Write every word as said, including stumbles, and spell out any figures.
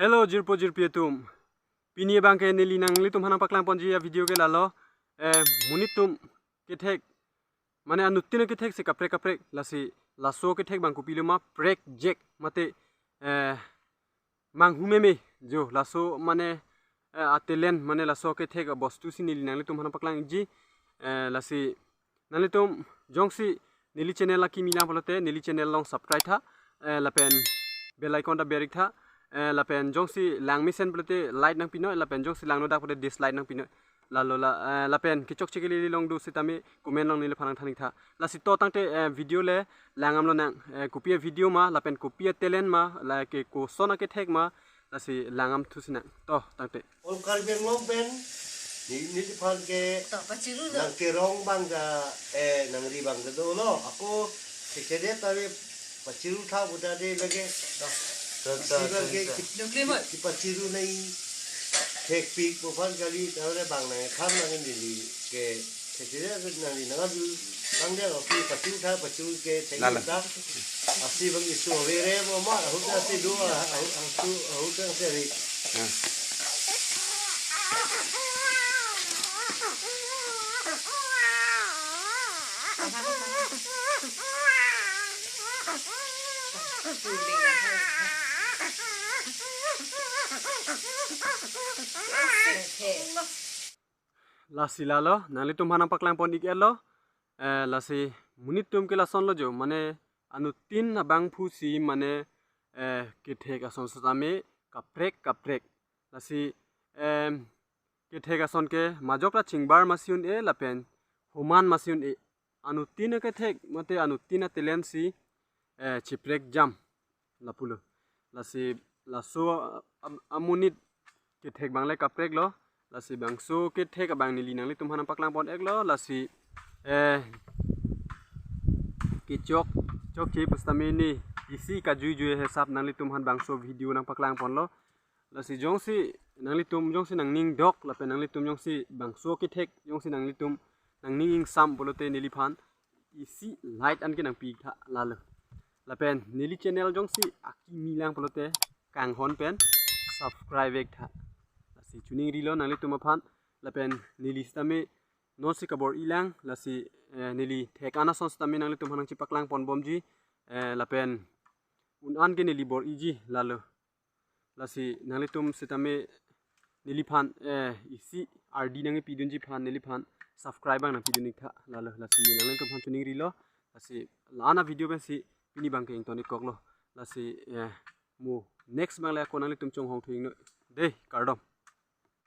Hello, jirpo jirpi atum. Pini abang ke neli nanglitum aphan nangpaklang ponji a-video ke lalo. Eh, monit atum kethek, mane anuttin akethek si kaprek kaprek, lasi laso kethek abang kopilo ma, prekjek mate, eh, manghumeme jo, laso mane, eh, a-talent mane laso kethek abostu si neli nanglitum aphan nangpaklangji. Eh, lasi nanglitum jongsi neli channel akimi lang pulote neli channel along subscribe tha, eh, lapen bell icon ta ber-ik tha, eh, lapen jongsi langmesen pulote like nangpinoi, lapen jongsi langnodak pulote dislike nangpinoi. Lalo la, eh, lapen kechokche kelele along do sitame comment along neliphan nangthan-ik tha. Lasi to tangte, eh, video le lang-amlonang, eh, kopi a-video ma lapen kopi a-talent ma, lake koson akethek ma, lasi lang-amthu sinang. To tangte. All Karbi Anglong pen, ne, neliphan ke To, pachiru do. Nangkerong abang ja, eh, nangri abang ja dolo. Ako, sekede tari pachiru tha buta de lage. To, to, Lasi abang ke to, to. Dukle mo. Ki, kipachiru nai thekpik aphan kali, tare abang nangkam nang neli ke sekede nangri nang-adu. Bang dia oke, pachiru tha, pachiru ke thek Lalo. ta. Asi abang isu avere mo ma, ahut asi do, ahut, ahut, ahut asi ari. Ah. Lasi lalo, nanglitum aphan nangpaklang pon-ik-etlo. Eh, lasi monit atum ke lasonlo jo, mane anuttin abangphu si mane, eh, kethek ason sitame kaprek kaprek. Lasi, em, kethek ason ke majok ra chingbar masi un-e lapen homan masi un-e. Anuttin akethek mate anuttin a-talent si, eh, chiprekjam lapulo. Lasi laso a-, a-, amonit kethek abang le kapreklo. Lasi bangso kethek abang neli nanglitum aphan nangpaklang pon-iklo. Lasi, eh, kechok, chokche pusitame ne isi kajuijui hisap nanglitum aphan bangso video nangpaklang ponlo. Lasi jongsi nanglitum jongsi nangning dok lapen nanglitum jongsi bangso kethek jongsi nanglitum nangning ingsam pulote neliphan isi like an ke nangpi-ik tha lalo. Lapen neli channel jongsi akimi lang pulote kanghon pen subscribe-ik tha. Lasi choningrilo nanglitum aphan, lapen neli sitame non si kabor-i lang, lasi, eh, neli thek an ason sitame nanglitum aphan nangchipaklang ponbomji, eh, lapen un-an ke neli bor-iji lalo. Lasi nanglitum sitame neliphan, eh, isi ardi nangpidunji aphan neliphan subscribe abang nangpidun-ik tha lalo. Lasi ne nanglitum aphan choningrilo. Lasi la-an a-video pensi pini abang ke ington-ik koklo. Lasi, eh, mo next abang le ako nanglitum chonghong thu-iknoi. Dei, kardom.